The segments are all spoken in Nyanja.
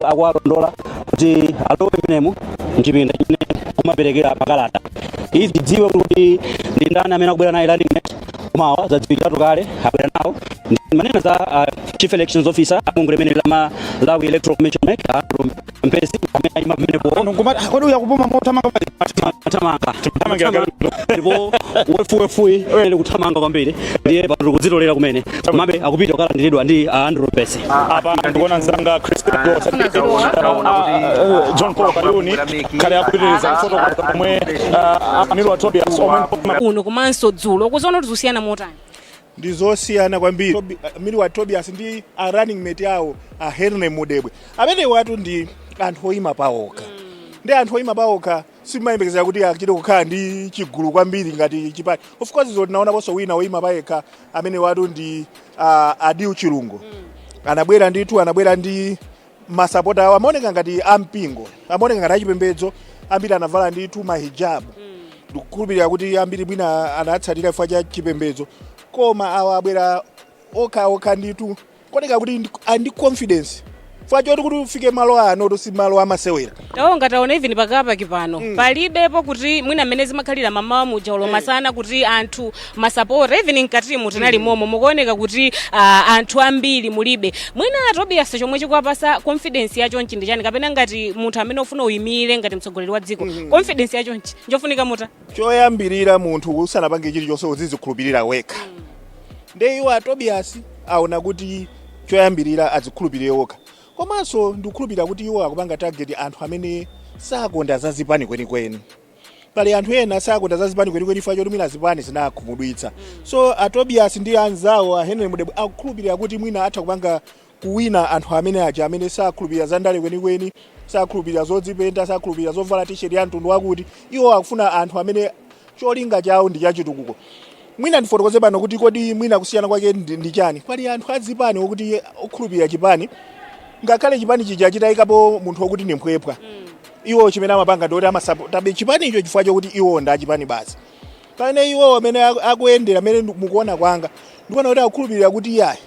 Akuwalondola kuti alowe menemu mchipinda chimene kumaperekera makalata. Izi tidziwe kuti ndi ndani amene akubwera naye running mate, komawa zadziwikiratu kale, abwera nawo. Ndi manena za chief elections officer abungwe limene la Malawi Electoral Commission, MEC, Andrew Mpesi, amene ayima pamenepo. Kodi uyakupuma mothamanga? Thamanga. Thamangira. Ndipo wefuwefuyi ene kuthamanga kwambiri, ndiye pano tikudzitolera kumene, komabe akupita kukalandiridwa ndi Andrew Mpesi. Apa ndikuona mzanga Christine Dosa, John Paul Kayuni khale akupitiriza kufotokoza pomwe Amiru Tobias omwe Uno komanso dzulo kuzoona kuti zikusiyana motani? Ndi zosiyana kwambiri. Miriwa Tobias ndi a running mate awo a Henry Mudebwe, amene watu ndi anthu oyima paokha. Ndi anthu oyima paokha, simayembekezera kuti achite kukhala ndi chigulu kwambiri ngati chipani. Of course zo tinaonaponso wina oyima payekha, amene watu ndi Adiu Chilungo. Anabwera ndithu, anabwera ndi masapota awo, amaoneka ngati ampingo, amaoneka ngati achipembedzo. Ambiri anavala ndithu mahijabu. Ndikukhulupirira kuti ambiri mwina anatsatira chifukwa cha chipembedzo, koma awa abwera okhaokha ndithu, kuoneka kuti ali ndi confidence chifukwa choti kuti ufike malo ano to si malo amasewera. Taonga taona even pakapaki pano palibepo kuti mwina mmene zimakhalira mamawa muja ulo masana, kuti anthu masapota, even mkatimu tinali momo, mukuoneka kuti anthu ambiri mulibe. Mwina Tobias, chomwe chikuwapasa confidence yachonchi ndi chani? Kapena ngati munthu amene ufuna uyimire ngati mtsogoleri wa dziko, confidence yachonchi njofunika muta? Choyambirira, munthu usanapange chilichonse uzizikhulupirira wekha. Nde iwo a Tobias aona kuti choyambirira azikhulupirire okha, komanso ndikukhulupirira kuti iwo akupanga target anthu amene sakonda za zipani kwenikweni. Pali anthu ena sakonda za zipani kwenikweni chifukwa choti mwina zipani zinakhumudwitsa. So a Tobias ndi anzawo a Henry Mudebwe akukhulupirira kuti mwina atha kupanga kuwina anthu amene aja amene sakhulupirira za ndale kwenikweni, sakhulupirira zodzipenta, sakhulupirira zovala t-shirt ya mtundu wakuti. Iwo akufuna anthu amene cholinga chawo ndi chachitukuko. Mwina ndifotokoze pano kuti kodi mwina kusiyana kwake ndi chani? Pali anthu azipani okuti okhulupirira chipani, ngakhale chipani chija chitayikapo munthu wokuti ndi mphwephwa, iwo chimene amapanga ndikuti amasapotabe chipanicho chifukwa chokuti iwo ndi achipani basi. Pamene iwo amene akuyendera, amene mukuona kwanga, ndikuona kuti akukhulupirira kuti iyayi,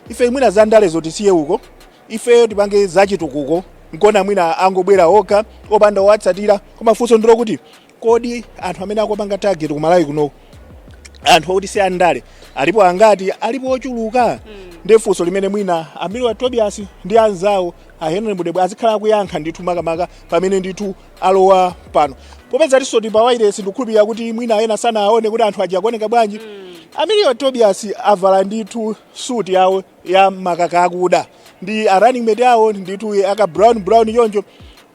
ife mwina za ndale zotisiye uko, ifeyo tipange zachitukuko. Nkona mwina angobwera okha opanda owatsatira. Koma funso ndilokuti kodi anthu amene akupanga target ku Malawi kuno, anthu okuti si andale, alipo angati? Alipo ochuluka. Ndi funso limene mwina Amiriwa Tobias ndi anzawo a Henry Mudebwe azikhala akuyankha ndithu, makamaka pamene ndithu alowa pano. Popeza tisoti pa wireless, ndikukhulupirira kuti mwina ena sanaone kuti anthu aja akuoneka bwanji. Amiriwa Tobias avala ndithu suti yawo ya makaka akuda, ndi a running mate yawo ndithu aka brown brown choncho.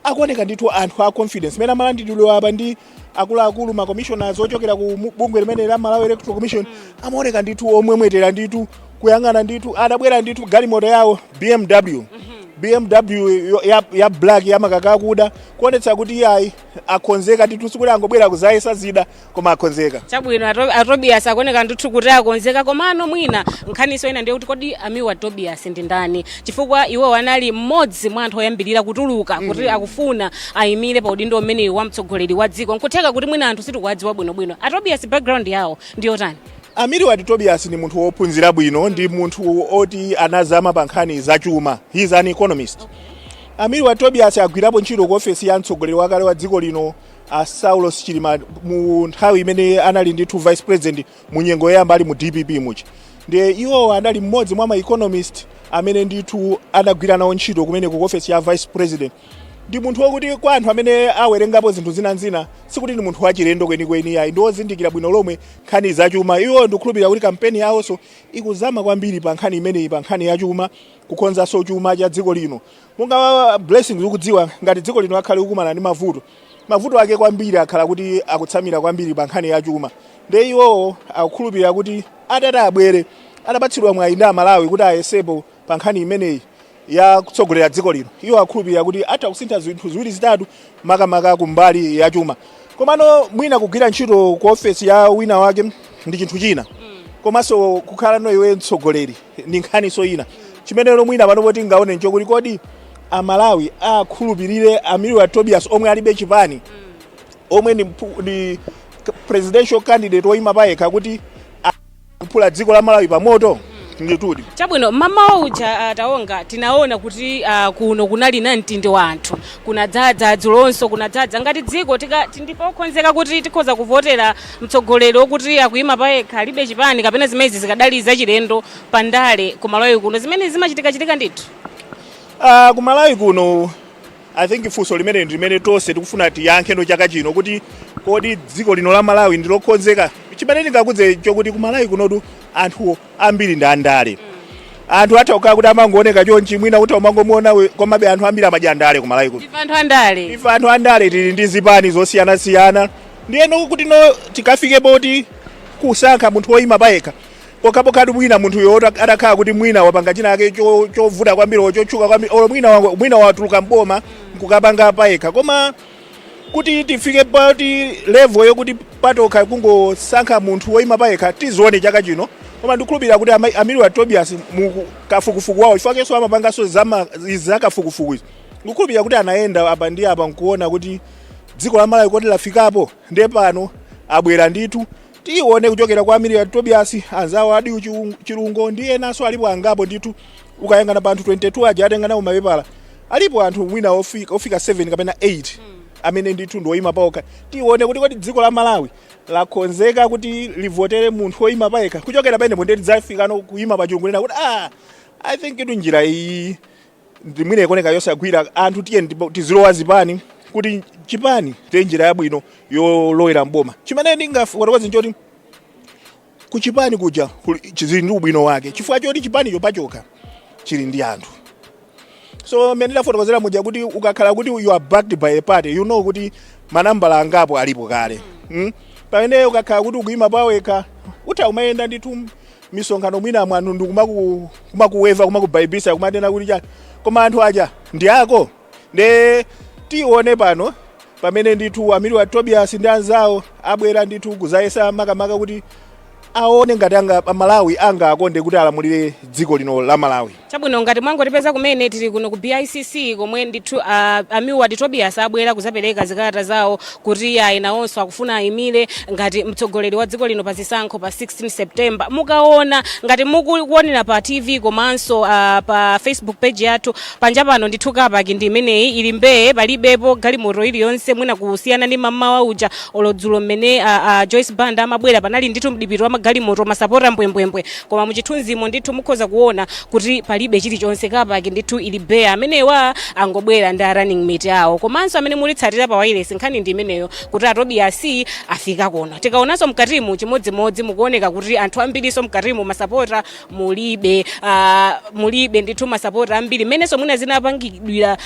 Akuoneka ndithu anthu a confidence mene amalandiridwa apa ndi akuluakulu, ma commissioners ochokera ku bungwe limene la Malawi Electoral Commission. Amaoneka ndithu omwemwetera ndithu, kuyang'ana ndithu. Adabwera ndithu galimoto yawo BMW, BMW ya black ya makaka akuda, kuonetsa kuti iyayi, akonzeka ndithu. Sikuti angobwera kuzayesa zida, koma akonzeka. Chabwino, Atobias akuoneka ndithu kuti akonzeka. Komano mwina nkhaniso ina ndiye kuti kodi amiwa Tobias ndi ndani? Chifukwa iwo anali mmodzi mwa anthu oyambirira kutuluka kuti akufuna ayimire pa udindo umenewu wa mtsogoleri wa dziko. Nkutheka kuti mwina anthu sitikuwadziwa bwinobwino. Atobias background yawo ndiyotani? Amiriwati Tobias ni munthu wophunzira bwino, ndi munthu oti anazama pa nkhani zachuma. He is an economist. Amiriwa Tobias agwirapo ntchito ku ofesi ya mtsogoleri wakale wa dziko lino a Saulos Chilima mu nthawi imene anali ndithu vice president, mu nyengo yoyamba ali mu DPP muja. Ndiye iwo anali mmodzi mwa ma economist amene ndithu anagwira nawo ntchito kumene ku ofesi ya vice president. Ndi munthu wokuti kwa anthu amene awerengapo zinthu zinanzina, sikuti ndi munthu wachilendo kwenikweni ayi, ndi wozindikira bwino lomwe nkhani zachuma. Iwo ndikukhulupirira kuti kampeni yawonso ikuzama kwambiri pa nkhani imeneyi, pa nkhani yachuma, kukonzanso chuma cha dziko lino. Monga Blessings ukudziwa, ngati dziko lino akhale kukumana ndi mavuto, mavuto ake kwambiri akhala kuti akutsamira kwambiri pa nkhani ya chuma. Ndiye iwowo akukhulupirira kuti atati abwere, atapatsidwa mwayi ndi Amalawi kuti ayesepo pa nkhani imeneyi ya kutsogolera dziko lino, iwo akukhulupirira kuti atha kusintha zinthu ziwiri zitatu, makamaka kumbali ya chuma. Komano mwina kugwira ntchito ku ofesi ya wina wake ndi chinthu china, komanso kukhala no iwe mtsogoleri ndi nkhaniso ina. Chimenelo mwina pano poti ngaone nchokuti kodi Amalawi akhulupirire Amiriwa Tobias omwe alibe chipani, omwe ndi presidential candidate woyima payekha, kuti aphula dziko la Malawi pamoto? Nditudi. Chabwino, mamawa uja, Taonga, tinaona kuti kuno kunali na mtindi wa anthu, kunadzadza, dzulonso kunadzadza. Ngati dziko ndipo okonzeka kuti tikhoza kuvotera mtsogoleri wokuti akuyima payekha, alibe chipani, kapena zimenezi zikadali zachilendo pandale kumalawi kuno, zimene zimachitikachitika ndithu? Kumalawi kuno, I think funso limene ndi limene tonse tikufuna tiyankhe chaka chino, kuti kodi dziko lino la Malawi ndi lokonzeka? Chimene ndingakuze chokuti kumalawi kunotu anthu ambiri ndi andale. Anthu atha kukhala kuti amangooneka chonchi, mwina kuti umangomuona komabe anthu ambiri amadya ndale kumalawi kuno. Ife anthu andale. Ife anthu andale tili ndi zipani zosiyanasiyana. Ndiyeno kuti no tikafike poti kusankha munthu woyima payekha, pokhapokha mwina munthuyo atakhala kuti mwina wapanga china ake chovuta kwambiri o chotchuka kwambiri, olo mwina watuluka mboma nkukapanga payekha. Koma kuti tifike pati level yokuti patokha kungosankha munthu woyima payekha, tizione chaka chino. Koma ndikukhulupirira kuti a Milward Tobias mu kafukufuku wawo, chifukwa kenso amapanganso zakafukufuku izi, ndikukhulupirira kuti anayenda apa ndi apa nkuona kuti dziko la Malawi koti lafikapo. Ndiye pano abwera ndithu, tione kuchokera kwa Milward Tobias, anzawo adi Chilungo ndi enanso alipo angapo ndithu. Ukayang'ana pa anthu 22 aja atenga nawo mapepala, alipo anthu mwina ofika 7 kapena 8 amene ndithu ndi oyima pawokha. Tione kuti kodi dziko la Malawi lakonzeka kuti livotere munthu woyima payekha. Kuchokera pamenepo ndiye tidzafikano kuyima pa chilungo nena kuti, ah, I think itu njira iyi ndimwine ikuoneka yosagwira. Anthu tiye tizilowa zipani, kuti chipani ndiye njira yabwino yolowera mboma. Chimene ndingafotokoze nchoti kuchipani kuja chizili ndi ubwino wake, chifukwa choti chipanicho pachokha chili ndi anthu. So mmene ndafotokozera muja kuti ukakhala kuti you are backed by a party, you know kuti manambala angapo alipo kale. Pamene ukakhala kuti ukuyima pawekha, utha umayenda ndithu misonkhano, mwina mwanthu ndi kumakuweva, kumakubaibisa, kumanena kuti chani, koma anthu aja ndi ako. Nde tione pano pamene ndithu a Milward Tobias ndi anzawo abwera ndithu kuzayesa, makamaka kuti aone ngati anga Amalawi anga akonde kuti alamulire dziko lino la Malawi. Chabwino, ngati mwangotipeza kumene, tili kuno ku BICC komwe ndithu a Milward Tobias abwera kuzapereka zikalata zawo kuti ayi, nawonso akufuna ayimire ngati mtsogoleri wa dziko lino pa zisankho pa 16 September. Mukaona ngati mukuonera pa TV komanso pa Facebook page yathu, panja pano ndithu car park ndi imeneyi, ili mbee, palibepo galimoto iliyonse, mwina kusiyana ndi mammawa uja olo dzulo mmene Joyce Banda amabwera, panali ndithu mdipito wa magalimoto, masapota mbwembwembwe. Koma muchithunzimo ndithu mukhoza kuona kuti palibe chilichonse, car park ndithu ili bare. Amenewa angobwera ndi a running mate awo. Komanso amene mulitsatira pa wireless, nkhani ndi imeneyo kuti a Tobias afika kuno. Tikaonanso mkatimu chimodzimodzi, mukuoneka kuti anthu ambiriso mkatimu masapota mulibe, mulibe ndithu masapota ambiri mmenenso mwina zinapangidwira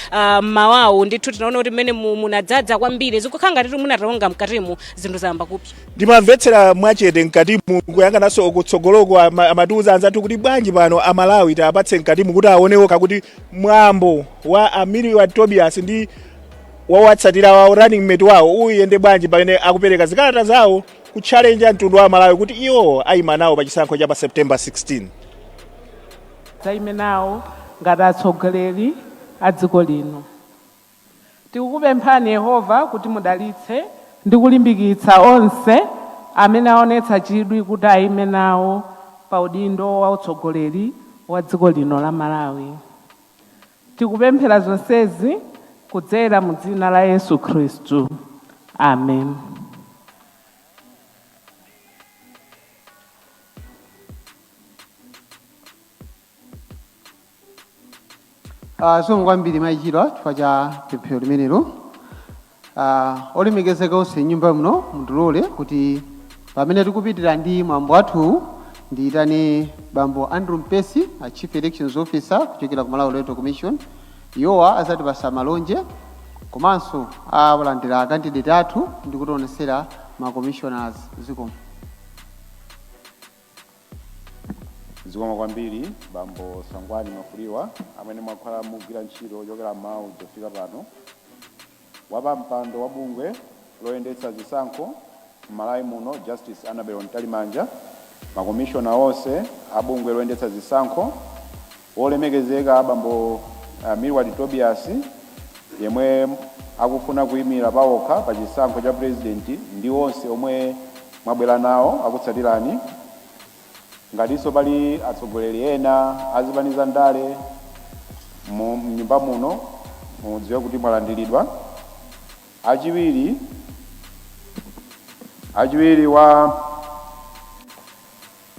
mmawawo. Ndithu tinaona kuti mmene munadzadza kwambiri, zikukhala ngati munataonga mkatimu zinthu zayamba kupsa. Ndimamvetsera mwachete mkatimu, kuyang'ananso kutsogoloko. Amatiuza anzathu kuti bwanji pano Amalawi tiapatse mkatimu kuti aonewo kakuti mwambo wa a Milward Tobias ndi wawatsatira wawo, running mate wawo, uyende bwanji pamene akupereka zikalata zawo ku challenge mtundu wa Malawi kuti iwo ayima nawo pa chisankho cha pa September 16. Dzaime nawo ngati atsogoleri a dziko lino. Tikukupemphani Yehova kuti mudalitse ndi kulimbikitsa onse amene aonetsa chidwi kuti aime nawo pa udindo wa utsogoleri wa dziko lino la Malawi. Tikupemphera zonsezi kudzera mu dzina la Yesu Khristu, amen. Zikomo kwambiri mayichidwa chifukwa cha pemphero limenelo. Olemekezeka onse nyumba muno, mundilole kuti pamene tikupitira ndi mwambo wathu ndiyitane bambo Andrew Mpesi, a Chief Elections Officer kuchokera ku Malawi Electoral Commission. Iwowa azatipasa malonje komanso awalandira candidate athu ndi kutionesera ma commissioners. Zikomo. Zikomo kwambiri bambo Sangwani Mafuliwa, amene mwakhala mugwira ntchito kuchokera mmawa kufika pano. Wapampando wa bungwe loyendetsa zisankho m'Malawi muno, Justice Annabel Mtalimanja, makomishona onse a bungwe loyendetsa zisankho, wolemekezeka bambo Milward Tobias yemwe akufuna kuyimira pawokha pa chisankho cha president, ndi onse omwe mwabwera nawo akutsatirani. Ngatinso pali atsogoleri ena azipani za ndale mu mnyumba muno, mudziwe kuti mwalandiridwa. Achiwiri wa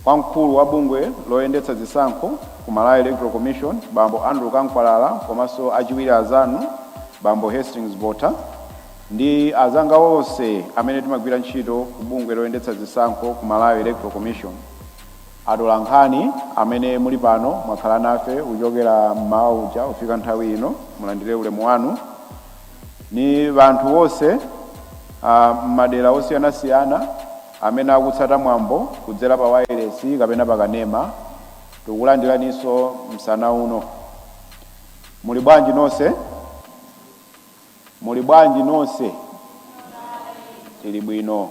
wamkulu wa bungwe loyendetsa zisankho ku Malawi Electoral Commission, Bambo Andrew Kankwalala, komanso achiwiri azanu, Bambo Hastings Bota, ndi azanga onse amene timagwira ntchito ku bungwe loyendetsa zisankho ku Malawi Electoral Commission, atolankhani amene muli pano, mwakhala nafe kuchokera mmawa uja kufika nthawi ino, mulandire ulemu wanu. Ni anthu onse m'madera osiyanasiyana amene akutsata mwambo kudzera pa wailesi kapena pakanema, tikulandiraninso msana uno. Muli bwanji nonse? Muli bwanji nonse? Tili bwino.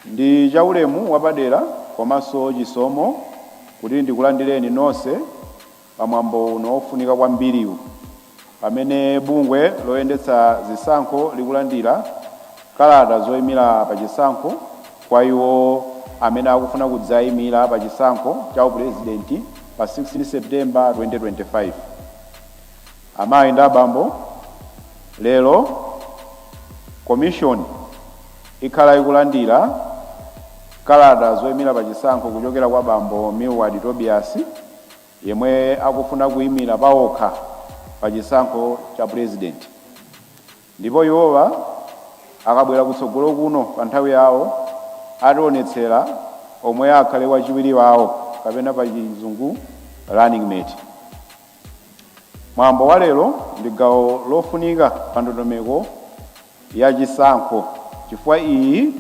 Ndi chaulemu wapadera komanso chisomo kuti ndikulandireni nonse pamwambo uno ofunika kwambiriwu, pamene bungwe loyendetsa zisankho likulandira kalata zoyimira pa chisankho kwa iwo amene akufuna kudzayimira pa chisankho cha upurezidenti pa 16 September 2025. Amayi ndi abambo, lero commission ikhala ikulandira kalata zoyimira pa chisankho kuchokera kwa Bambo Milward Tobias, yemwe akufuna kuyimira pawokha pa chisankho cha president, ndipo iwowa akabwera kutsogolo kuno pa nthawi yawo ationetsera omwe akhale wachiwiri wawo, kapena pa Chizungu running mate. Mwambo wa lero ndi gawo lofunika pa ndondomeko ya chisankho, chifukwa iyi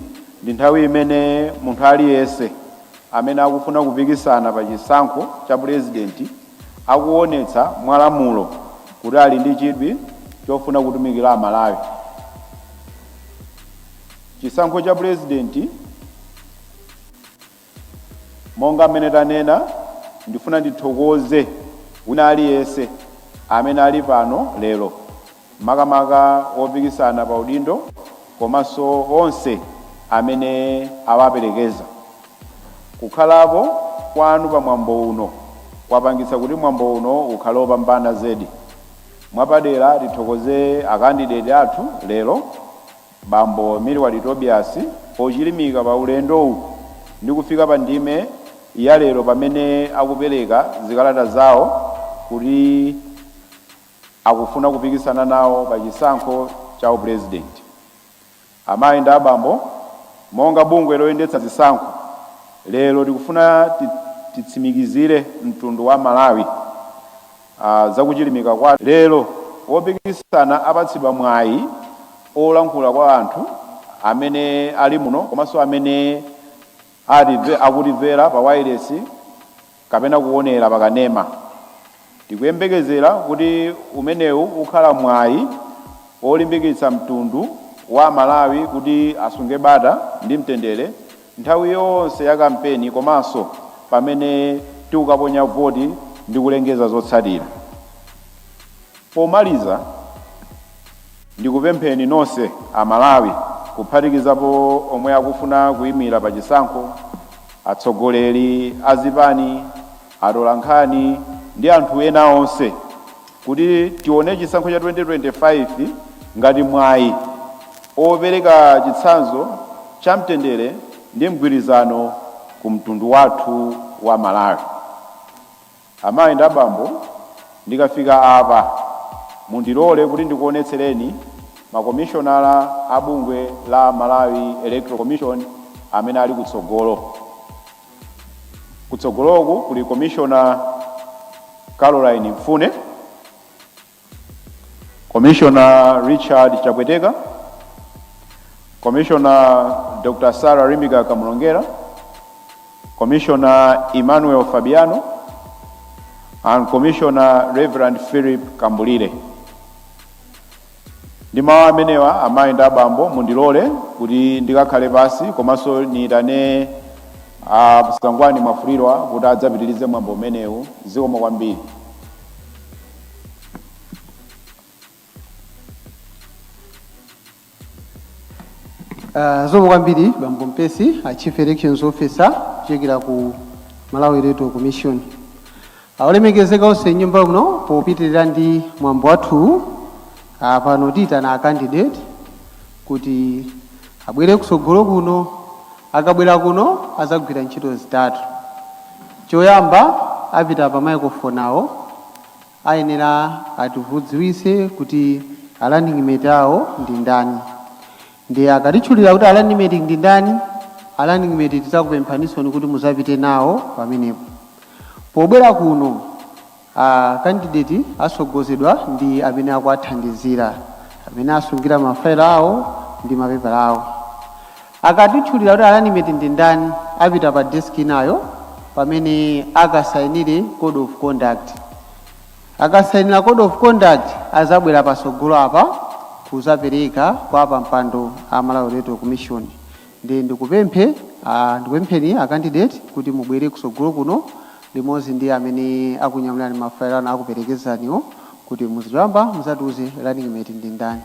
ndi nthawi imene munthu aliyense amene akufuna kupikisana pa chisankho cha purezidenti akuonetsa mwalamulo kuti ali ndi chidwi chofuna kutumikira Amalawi. Chisankho cha purezidenti, monga mmene tanena, ndifuna ndithokoze wina aliyense amene ali pano lero, makamaka wopikisana pa udindo komanso onse amene awaperekeza. Kukhalapo kwanu pa mwambo uno kwapangitsa kuti mwambo uno ukhale wopambana zedi. Mwapadera tithokoze akandidate athu lero, Bambo Milward Tobias, pochilimika pa ulendowu ndi kufika pa ndime ya lero pamene akupereka zikalata zawo kuti akufuna kupikisana nawo pa chisankho cha upurezidenti. Amayi ndi abambo, monga bungwe loyendetsa zisankho, lero tikufuna titsimikizire mtundu wa Malawi zakuchilimika kwa lero. Wopikisana apatsidwa mwayi olankhula kwa anthu amene ali muno komanso amene akutimvera pa wailesi kapena kuonera pakanema. Tikuyembekezera kuti umenewu ukhala mwayi wolimbikitsa mtundu wa Malawi kuti asunge bata ndi mtendere nthawi yonse ya kampeni komanso pamene tikukaponya voti ndi kulengeza zotsatira. Pomaliza, ndikupempheni nonse Amalawi, kuphatikizapo omwe akufuna kuyimira pa chisankho, atsogoleri a zipani, atolankhani ndi anthu ena onse, kuti tione chisankho cha 2025 ngati mwayi opereka chitsanzo cha mtendere ndi mgwirizano ku mtundu wathu wa Malawi. Amayi ndi abambo, ndikafika apa mundilole kuti ndikuonetsereni makomishonala a bungwe la Malawi Electoral Commission amene ali kutsogolo. Kutsogoloku kuli Commissioner Caroline Mfune, Commissioner Richard Chapweteka, Commissioner Dr. Sarah Rimika Kamulongera, Commissioner Emmanuel Fabiano, and Commissioner Reverend Philip Kambulire. Ndi mawu amenewa, amayi ndi abambo, mundilole kuti ndikakhale pasi komanso niyitane a Sangwani Mwafulirwa kuti adzapitirize mwambo umenewu. Zikomo kwambiri. Zikomo kwambiri, Bambo Mpesi, a Chief Elections Officer kuchokera ku Malawi Electoral Commission. Olemekezeka onse nyumba muno, popitirira ndi mwambo wathu, pano tiyitana a candidate kuti abwere kusogolo kuno. Akabwera kuno azagwira ntchito zitatu. Choyamba, apita pa microphone awo, ayenera atidziwitse kuti a running mate awo ndi ndani. Ndi akatitchulira kuti a running mate ndi ndani, a running mate tidzakupemphanisoni kuti muzapite nawo pamenepo. Pobwera kuno, a candidate asogozedwa ndi amene akuwathandizira, amene asungira mafailo awo ndi mapepala awo. Akatitchulira kuti a running mate ndi ndani, apita pa desk inayo pamene akasayinire code of conduct. Akasayinira code of conduct, azabwera pasogolo apa kuzapereka kwa pampando a Malawi Electoral Commission. Ndi ndikupempheni a candidate kuti mubwere kusogolo kuno limodzi ndi amene akunyamulani mafailo anu, akuperekezaniwo, kuti muziyamba muzatiuze running mate ndi ndani.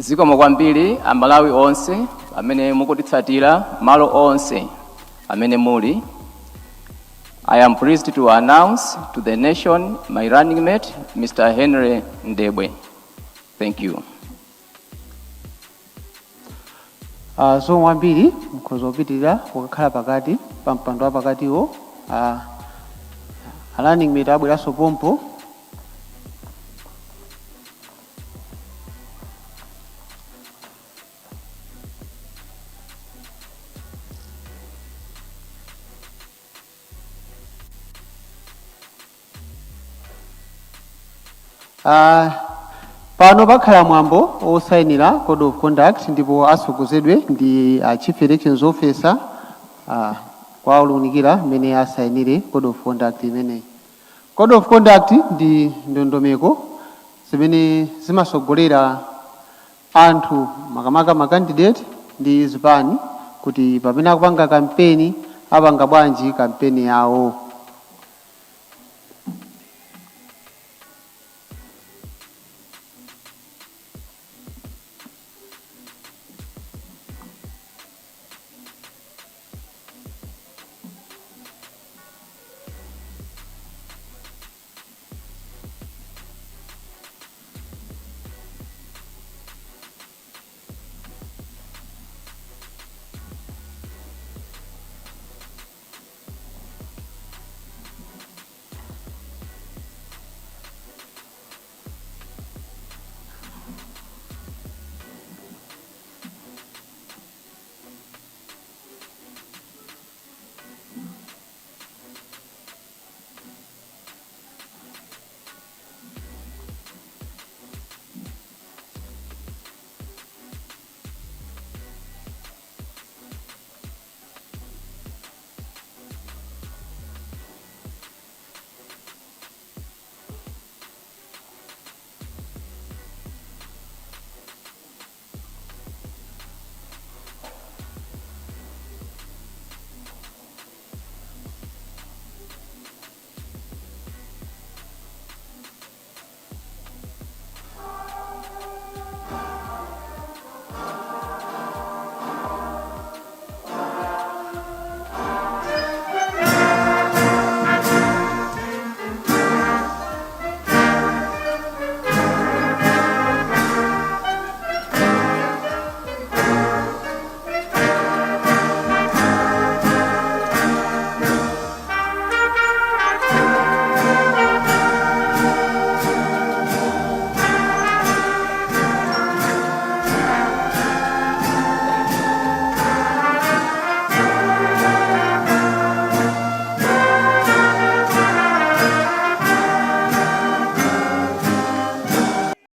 Zikomo kwambiri Amalawi onse amene mukutitsatira malo onse amene muli. I am pleased to announce to the nation my running mate, Mr. Henry Ndebwe. Thank you. Zikomo kwambiri. Mukhoza kupitirira kukakhala pakati pa mpando wa pakatiwo. A running mate abweranso pompo. Pano pakhala mwambo osayinira code of conduct, ndipo asogozedwe ndi chief elections officer kwa ulunikira mmene asayinire code of conduct imeneyi. Code of conduct ndi ndondomeko zimene zimasogolera anthu, makamaka ma candidate ndi zipani, kuti pamene akupanga kampeni apanga bwanji kampeni yawo.